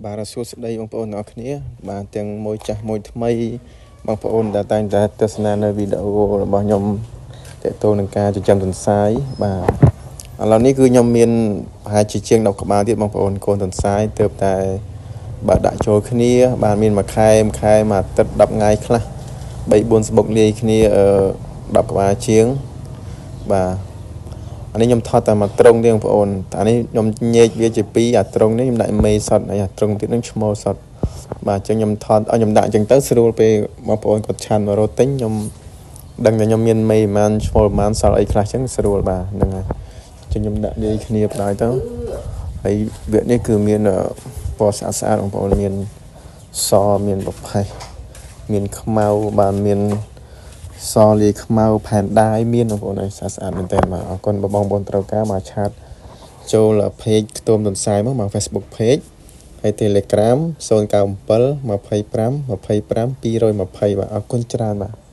បាទសួស្តីបងប្អូនទាំងអស់គ្នា បាទទាំងមួយចាស់មួយថ្មី បងប្អូនដែលតែងតែទស្សនានៅវីដេអូរបស់ខ្ញុំតេតទៅនឹងការចិញ្ចឹមទន្សាយបាទឥឡូវនេះគឺខ្ញុំមានប្រហែលជាជាង10ក្បាលទៀតបងប្អូនកូនទន្សាយទើបតែបាទដាក់ចូលគ្នា បាទមានមួយខែមួយខែមួយអាទិត្យ10ថ្ងៃខ្លះ3 4ស្បុកលាយគ្នាអឺ10ក្បាលជាងបាទអានេះខ្ញុំថតតែមួយត្រង់ទេបងប្អូនអានេះខ្ញុំញែកវាជា2អាត្រង់នេះខ្ញុំដាក់មេសតហើយអាត្រង់ទៀតនឹងឈ្មោលសតបាទអញ្ចឹងខ្ញុំថតឲ្យខ្ញុំដាក់អញ្ចឹងទៅស្រួលពេលបងប្អូនគាត់ឆានមករកទិញខ្ញុំដឹងថាខ្ញុំមានមេប្រហែលឈ្មោលប្រហែលសល់អីខ្លះអញ្ចឹងស្រួលបាទហ្នឹងហើយអញ្ចឹងខ្ញុំដាក់លាយគ្នាបណ្ដោយទៅហើយវគ្គនេះគឺមានពណ៌ស្អាតស្អាតបងប្អូនមានសមានប្រផេះមានខ្មៅបាទមានសលាយខ្មៅផែនដាយមានបងប្អូនហើយស្អាតស្អាតមែនតើបាទអរគុណបងប្អូនត្រូវការមក chat ចូល page ខ្ទមទន្សាយមកមក Facebook page ហើយ Telegram 097 25 25 220បាទអរគុណច្រើនបាទ។